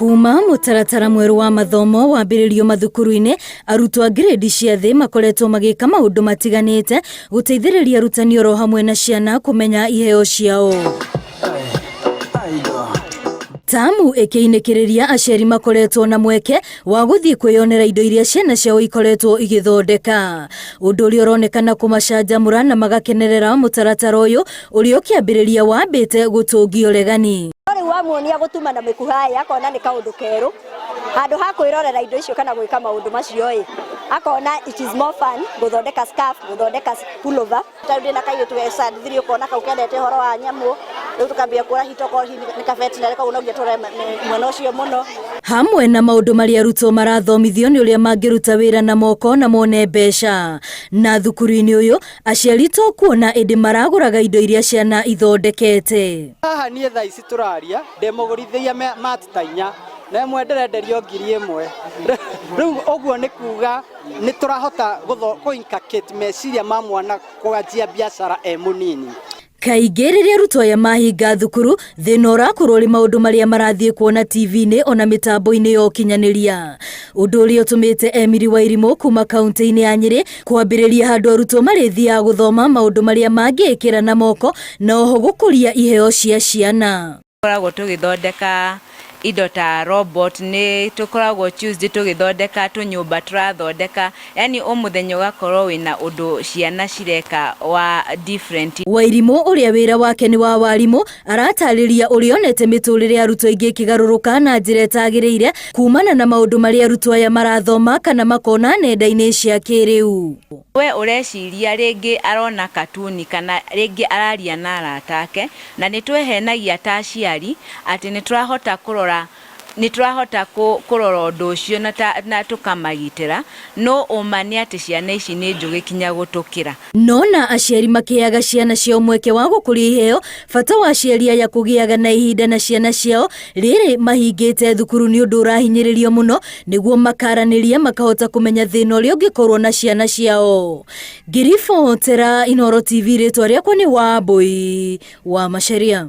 Kuma mũtaratara mwerũ wa mathomo wambĩrĩrio mathukuru-inĩ, arutwo a grade cia thĩ makoretwo magĩka maũndũ matiganĩte gũteithĩrĩria arutani oro hamwe na ciana kũmenya iheo ciao. Tamu ĩkĩinĩkĩrĩria aciari makoretwo na mweke wa gũthiĩ kwĩyonera indo iria ciana ciao ikoretwo igĩthondeka, ũndũ ũrĩa ũronekana kũmacanjamũra na magakenerera mũtaratara ũyũ ũrĩa ũkĩambĩrĩria wambĩte gũtũngia ũregani. No rĩu wamuonia gũtuma na mĩkuha ĩ, akona nĩ kaũndũ kerũ. Handũ ha kwĩrorera indo icio kana gwĩka maũndũ macio ĩ, akona it is more fun gũthondeka scarf, gũthondeka pullover. Ta rĩu ndĩna kairĩtu ge standard three ũkona kau kendete ũhoro wa nyamũ, rĩu tũkambia kuoya hihi tokorwo hihi nĩ ka veterinary koguo no nginya tũrore mwena ũcio mũno. Hamwe na maũndũ marĩa arutwo marathomithio nĩ ũrĩa mangĩruta wĩra na moko na mone mbeca. Na thukuru-inĩ ũyũ Aciari to kuona ĩndĩ maragũraga indo iria ciana ithondekete. Haha niĩ thaa ici tũraria ndĩmũgũrithĩria mati ta inya na ĩmwe ndĩrenderio 1000. Rĩu ũguo nĩ kuga nĩ tũrahota kũ inculcate meciria ma mwana kwanjia biacara e mũnini. Kaingĩ rĩrĩa arutwo aya mahinga thukuru, thĩna ũrakorwo ũrĩ maũndũ marĩa marathiĩ kuona TV-inĩ ona mĩtambo-inĩ ya ũkinyanĩria. Ũndũ ũrĩa ũtũmĩte Emily Wairimũ kuma kaunti-inĩ ya Nyĩrĩ kwambĩrĩria handũ arutwo marĩthiaga gũthoma maũndũ marĩa mangĩĩkĩra na moko na oho gũkũria iheo cia ciana. Tũkoragwo tũgĩthondeka indo ta robot, nĩ tũkoragwo Tuesday tũgĩthondeka tũnyũmba tũrathondeka, yaani o mũthenya ũgakorwo wĩna ũndũ ciana cireka wa different. Wairimũ ũrĩa wĩra wake nĩ wa warimũ aratarĩria ũrĩa onete mĩtũrĩre ya arutwo aingĩ ĩkĩgarũrũka na njĩra ĩtagĩrĩire kumana na maũndũ marĩa arutwo aya marathoma kana makona nenda-inĩ cia kĩrĩu. We ũreciria rĩngĩ arona katuni kana rĩngĩ araria na arata ake, na nĩ twehenagia ta aciari atĩ nĩ tũrahota kũrora nĩ tũrahota kũrora ũndũ ũcio na, ta, na tũkamagitĩra, no ũma nĩ atĩ ciana ici nĩ njũgĩ kinya gũtũkĩra. Nona aciari makĩheaga ciana ciao mweke wa gũkũria iheo, bata wa aciari aya kũgĩaga na ihinda na ciana ciao rĩrĩ mahingĩte thukuru nĩ ũndũ ũrahinyĩrĩrio mũno nĩguo makaranĩria makahota kũmenya thĩna ũrĩa ũngĩkorwo na ciana ciao. Ngĩribotera Inooro TV rĩtwa rĩakwa nĩ Wambũi wa Macharia.